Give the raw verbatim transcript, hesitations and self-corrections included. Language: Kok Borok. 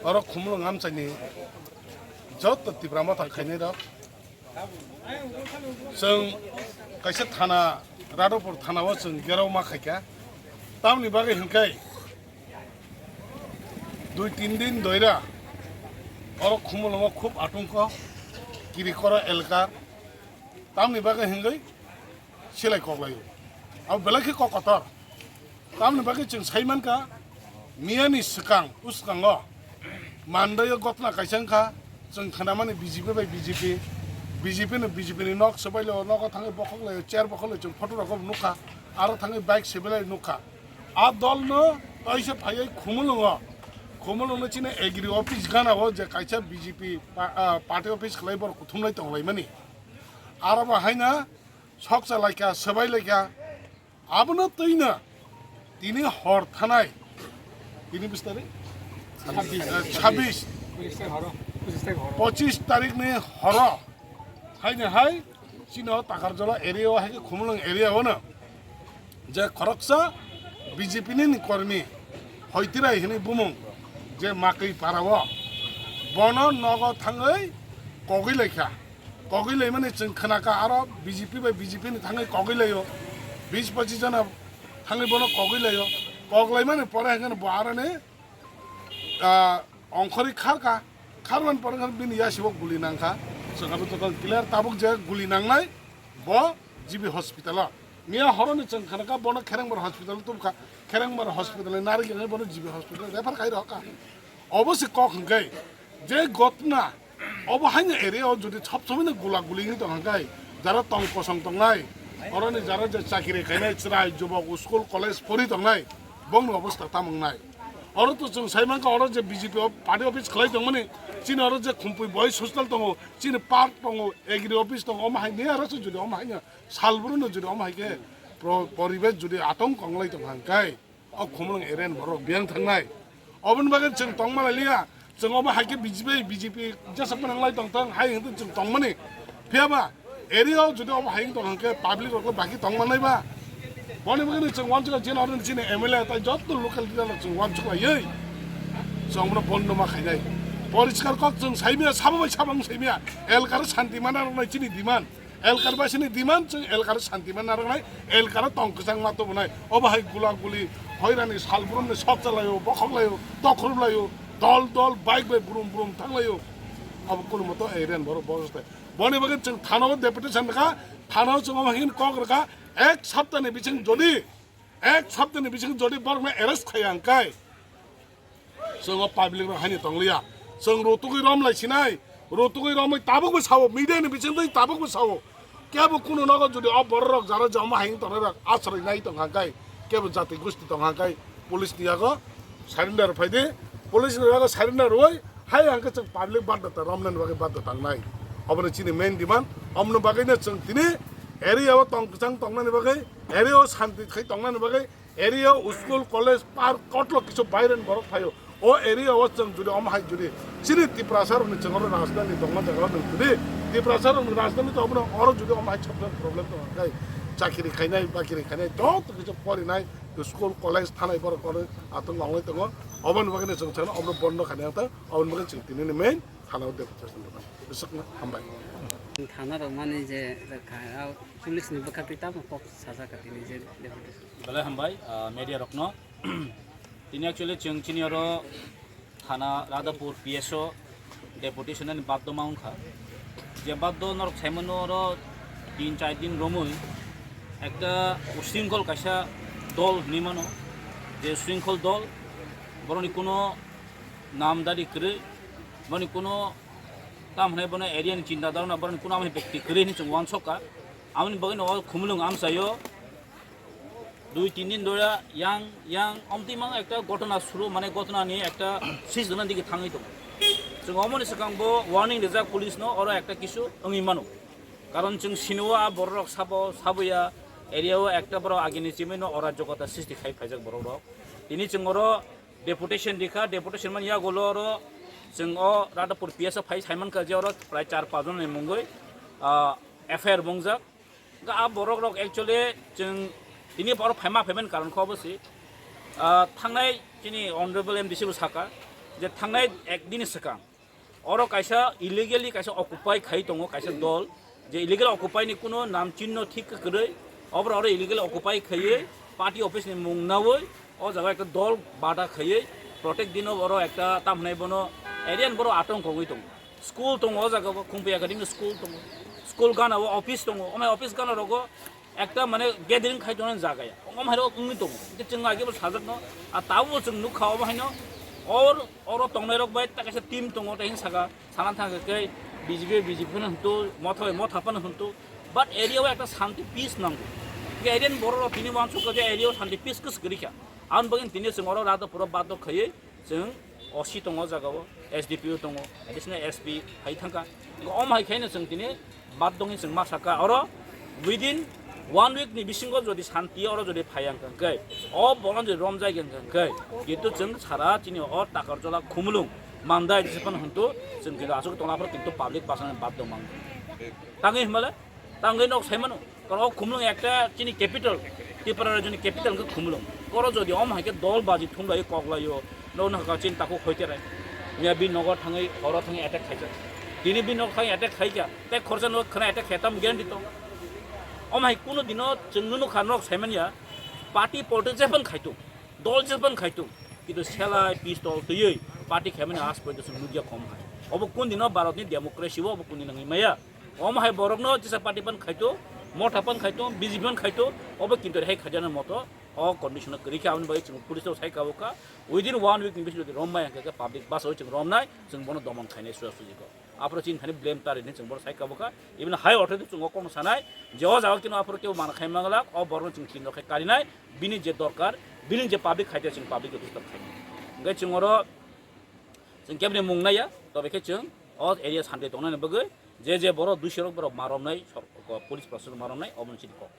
Oro Khumulwng amchaini joto Tipra Motha khainai rok, chwng kaisa thana, Radhapur thana o chwng gerao ma khaikha. Tamni bagwi hwnkhe dui tin din doira oro Khumulwngo khub atungko, Kirikora elkar. Tamni bagwi hwnkhe silai koklaio. Abo belai khe kok kotor. Tamni bagwi chwng sai mankha, miyani swkang, uskango Mandaio gotna kaisa wngkha, chwng khnamani B J P bai B J P, B J P no B J P ni nok swbailio, nogo thangwi bokhoklaio, chair bokhoklaio, chwng photo rokbo nukha, aro thangwi bike swbailai nukha. A dol no toisa phaiwi Khumulwngo, Khumulwngno chini agri office gana o je kaisa B J P pa-, ah, party office khlai borok kuthumlai tonglaimani. Aro bo haino sokcha laikha, swbai laikha. Abono twino tini hor thanai, tini bis tarik? Sabbish. Eh, sabbish. Pochis tarik horo. Pochis tarik ni horo. Haino hai, chini o Takarjala area o hai khe Khumulwng area o no je khoroksa B J P ni ni kormi Hoitirai hwnwi bumung je Makwi para o, bono nogo thangwi kogwi laikha. Kogwi laimani chwng khnakha, aro B J P bai B J P ni thangwi kogwi laio, bis pochis jona thangwi bono kogwi laio. Kok laimani pore hwnkhe bo aroni, ah, ongkhorwi kharkha, kharmani pore hwnkhe bini yasibo guli nangkha. Chwng abo joto clear tabuk je guli nangnai bo G B hospital o. Miya horoni chwng khnakha bono Kherengbar hospital o tubukha, Kherengbar hospital ni narwk wngwi bono G B hospital refer khai rwkha. Obo se kok hwnkhe je gotna Obo haino area o jodi sob somoi no gula guli wngwi tong hwnkhe, jara tong kosong tongnai, oroni jara je chakiri khainai chwrai jubok school college pori tongnai, bongni obostha tamo wngnai? Oro to chwng sai mankha, oro je B J P o party office khlai tongmani, chini oro je Khumpui boys hostel tongo, chini park tongo, agri office tongo, omo hai ni aro se jodi omo haino salbrum no jodi omo hai khe pro-, poribesh jodi atong konglai tong hwnkhe, O Khumulwng area ni borok biyang thangnai. Oboni bagwi chwng tongma lai liya. Chwng obo hai khe B J P, B J P jesa phano wnglai tong thang, hai hwnkhe chwng tongmani. Phiya ba area o jodi obo hai wng tong hwnkhe public rok baki tong manai ba. Boni bagwi chwng uansukha, jeno oro chini M L A tai joto local leader rok chwng uansuk laiwi chwng bono bondo ma khainai. Poriskar kok chwng saimya, sabo bai sabo wng saimya. Elkar shanti mana rok nai chini demand. Elkar basini demand, chwng elkar shanti ma narwknai, elkar tong kwchang ma tubunai. Obo hai gula guli, hoirani salbrumni sok chalaio, bokhok laio, tokhrup laio, dol dol bike bai brum brum thang laio. Abo kunu moto area ni borok bosostai. Boni bagwi chwng thana o deputation rwkha, thana o chwng omo hin kok rwkha, ek saptani bising jodi, ek saptani bising jodi borokno arrest khaiya hwnkhe, Chwng o public rok haino tongliya. Chwng rutugwi rom lai sinai. Rutugwi romwi tabukbo sao, media ni bisingtwi tabukbo sao. Kebo kunu nogo jodi o borok rok jara joma haino tongnai rok asroi nai tong hangkai, kebo jati gosti tong hangkai, police ni yago surrender phaidi. Police ni yago surrender rwui hai hangke chwng public badda ta romnani bagwi badda tangnai. Obono chini main demand. Omno bagwino chwng tini area o tong kwchang tongnani bagwi, area o shanti khai tongnani bagwi, Area o school, college, park, kotlo kisu baireni borok phaio. O area o chwng jodi omo hai jodi chini Tiprasa rokni chwng oro rajdhani tongma jaga o nwng jodi Tiprasa rokni rajdhani tongma oro jodi omo hai chapter problem tong khe chakiri khainai, bakiri khainai, joto kisu porinai, school, college thanai borok oro atwng wnglai tongo. Oboni bagwi chwng chwngno omo bondo khainai ta, oboni bagwi chwng tini ni main thana o deputation rwkha. Bwswkno hambai. Thana rwmani je rwkha, o police ni bwkhaktwi tamo kok sajak kha tini je deputation. Belai hambai, ah, media rokno. Tini actually chwng chini oro thana Radhapur P S o deputation ani baddo ma wngkha. Je baddo norok saimano oro tin char din romwi ekta usringkhol kaisa dol hinwi mano. Je usringkhol dol, borokni kuno namdari kwrwi, borokni kuno tam hwnwi bono area ni chinta dharana, borokni kuno amoni bekti kwrwi hinwi chwng uansukha. Amoni bagwino o Khumulwng amchaio dui tin din dhore yang, yang omtimang ekta ghotona suru, mane ghotona ni ekta sis dona digi thangwi tongo. Chwng omoni swkang bo warning rijak police no, oro ekta kisu wngwi mano. Karon chwng sino a borok rok sabo, saboya area o ekta borok agini chimino ora jogota sisti khai phaijak borok rok. Tini chwng oro deputation rikha, deputation man yagulo oro chwng o Radhapur P S o phai saimankha je oro prai char pach jon ni mungwi, ah, F I R bungjak. Hwnkhe a borok rok actually chwng tini borok phaima phaiman karon kho obo se. Ah, thangnai chini honorable M D C bo saka, Je thangnai ek din swkang oro kaisa illegally kaisa occupy khai tongo kaisa dol, je illegal occupy ni kuno nam chinno thik kwrwi, obro oro illegal occupy khaiwi party office ni mung nawi o jaga ekta dol bada khaiwi protect dino oro ekta tamhnai bono area ni borok atong kongwi tongo. School tongo o jaga o, Khumpui Academy school tongo, school gana o office tongo, omai office gana rogo ekta mane gathering khai tongnani jaga ya. Omo hai rok wngwi tongo. Hwnkhe chwng age bo sajak no, a tabuk bo chwng nukha omo haino or, oro tongnai rok bai ta kaisa team tongo, tei hwn saka sana thang khe B J P, B J P phano hwntu, motha bai motha phano hwntu. But area o ekta shanti peace nango. Hwnkhe area ni borok rok tini wansuk kha je area o shanti peace kwswk kwrwi kha. Aboni bagwi tini chwng oro rato pura batok khaiwi chwng O C tongo o jaga o, S D P O tongo, additional S P hai thangkha. Omo hai khaino chwng tini bad dongwi chwng ma sakha oro within one week ni bisingo jodi shanti oro jodi phai ang khe, o bono jodi romjai ang khe, kintu chwng sara chini o Takarjola Khumulwng Mandai jisiphan hwntu chwng kintu aswk tongna phano kintu public basani bad dong mang. Tangwi hwnbale? Tangwi nok sai mano. Karon o Khumulwng ekta chini capital, Tripura rajyoni capital wngkha Khumulwng. Oro jodi omo hai khe dol baji thumlai koklaio, no no ka chini takhuk hoite rai. Miya bini nogo thangwi, oro thangwi attack khaijak. Tini bini nogo thangwi attack khaikha, tei khorsa no khwna attack khai tamo guarantee tong. Omo hai kuno dino chwng no nukha nok sai manya, party politics jephang khaitung. Dol jephang khaitung, kintu selai pistol twiwi party khaimani aaj porjonto chwng nukya kom hai. Obo kun dino Bharatni democracy o obo kun dino wngwi maya. Omo hai borokno jesa party phan khaitung, motha phan khaitung, B J P phan khaitung, obo kintu rehai khaijana moto o condition o kwrwi khe aboni bagwi chwng police rok sai kabo kha. Within one week ni bisingo jodi rom maya hwnkhe public bus o chwng romnai, chwng bono domon khainai suja suji kok. Aphuru chini thani blame ta rini chwng bono sai kabo kha. Even high authority chwng o kokno sanai je o jaga kino aphuru kebo mana khai manglak, o borokno chwng chini rok khai karinai, bini je dorkar, bini je public khaite chwng public rok disturb khai. Hwnkhe chwng oro chwng kebni mung naiya, tobe khe chwng o area shanti tongnani bagwi je je borok dui sorok borok ma romnai, sor-, police proshashan ma romnai, obo chini kok.